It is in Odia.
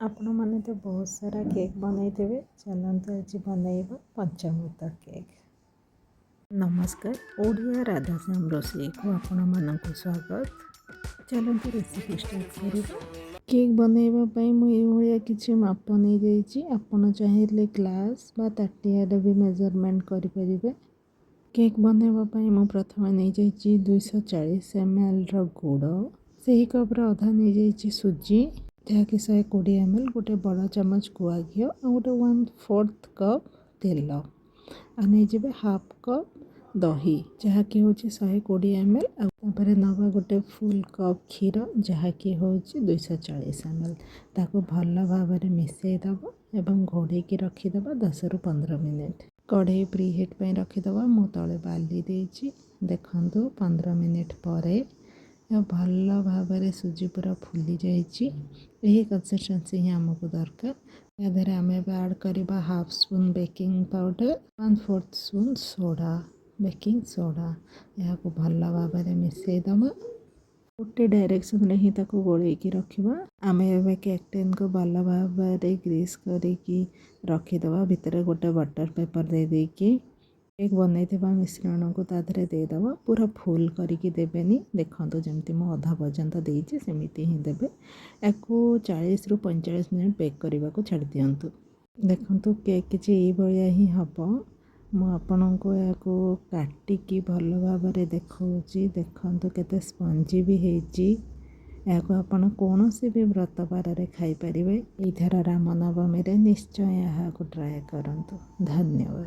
ଆପଣମାନେ ତ ବହୁତ ସାରା କେକ୍ ବନେଇଥିବେ। ଚାଲନ୍ତୁ, ଆଜି ବନେଇବା ପଞ୍ଚାମୃତ କେକ୍। ନମସ୍କାର, ଓଡ଼ିଆ ରାଧାଶ୍ୟାମ ରୋଷେଇକୁ ଆପଣମାନଙ୍କୁ ସ୍ୱାଗତ। ଚାଲନ୍ତୁ, ରେସିପି ଷ୍ଟାର୍ଟ କରିବା। କେକ୍ ବନେଇବା ପାଇଁ ମୁଁ ଏଇଭଳିଆ କିଛି ମାପ ନେଇଯାଇଛି। ଆପଣ ଚାହିଁଲେ ଗ୍ଲାସ୍ ବା ତାଟିଆରେ ବି ମେଜରମେଣ୍ଟ କରିପାରିବେ। କେକ୍ ବନେଇବା ପାଇଁ ମୁଁ ପ୍ରଥମେ ନେଇଯାଇଛି 240 ଏମ୍ଏଲ୍ର ଗୁଡ଼। ସେହି କପ୍ର ଅଧା ନେଇଯାଇଛି ସୁଜି, ଯାହାକି 120 ଏମ୍ଏଲ୍। ଗୋଟେ ବଡ଼ ଚାମଚ ଗୁଆ ଘିଅ ଆଉ ଗୋଟେ 1/4 କପ୍ ତେଲ ଆଉ ନେଇଯିବେ ହାଫ୍ କପ୍ ଦହି, ଯାହାକି ହେଉଛି 120 ଏମ୍ଏଲ୍। ଆଉ ତାପରେ ନେବା ଗୋଟେ ଫୁଲ୍ କପ୍ କ୍ଷୀର, ଯାହାକି ହେଉଛି 240 ଏମ୍ଏଲ୍। ତାକୁ ଭଲ ଭାବରେ ମିଶାଇ ଦେବ ଏବଂ ଘୋଡ଼େଇକି ରଖିଦେବା 10ରୁ 15 ମିନିଟ୍। କଢ଼େଇ ପ୍ରି ହିଟ୍ ପାଇଁ ରଖିଦେବା। ମୁଁ ତଳେ ବାଲି ଦେଇଛି। ଦେଖନ୍ତୁ, 15 ମିନିଟ୍ ପରେ ଭଲ ଭାବରେ ସୁଜି ପୁରା ଫୁଲି ଯାଇଛି। ଏହି କନସିଷ୍ଟେନ୍ସି ହିଁ ଆମକୁ ଦରକାର। ୟା ଦେହରେ ଆମେ ଏବେ ଆଡ଼୍ କରିବା half spoon baking powder, 1/4 spoon soda, baking soda। ଏହାକୁ ଭଲ ଭାବରେ ମିଶାଇ ଦେବା। ଗୋଟେ ଡାଇରେକ୍ସନରେ ହିଁ ତାକୁ ଗୋଳେଇକି ରଖିବା। ଆମେ ଏବେ କେକ୍ ଟିନ୍କୁ ଭଲ ଭାବରେ ଗ୍ରୀସ୍ କରିକି ରଖିଦେବା। ଭିତରେ ଗୋଟେ ବଟର୍ ପେପର୍ ଦେଇ ଦେଇକି କେକ୍ ବନେଇଥିବା ମିଶ୍ରଣକୁ ତା ଦେହରେ ଦେଇଦେବା। ପୁରା ଫୁଲ୍ କରିକି ଦେବେନି। ଦେଖନ୍ତୁ, ଯେମିତି ମୁଁ ଅଧା ପର୍ଯ୍ୟନ୍ତ ଦେଇଛି, ସେମିତି ହିଁ ଦେବେ। ୟାକୁ 40ରୁ 45 ମିନିଟ୍ ବେକ୍ କରିବାକୁ ଛାଡ଼ି ଦିଅନ୍ତୁ। ଦେଖନ୍ତୁ, କେକ୍ କିଛି ଏଇଭଳିଆ ହିଁ ହେବ। ମୁଁ ଆପଣଙ୍କୁ ଏହାକୁ କାଟିକି ଭଲ ଭାବରେ ଦେଖାଉଛି। ଦେଖନ୍ତୁ, କେତେ ସ୍ପଞ୍ଜି ବି ହେଇଛି। ଏହାକୁ ଆପଣ କୌଣସି ବି ବ୍ରତ ବାରରେ ଖାଇପାରିବେ। ଏଇଥର ରାମନବମୀରେ ନିଶ୍ଚୟ ଏହାକୁ ଟ୍ରାଏ କରନ୍ତୁ। ଧନ୍ୟବାଦ।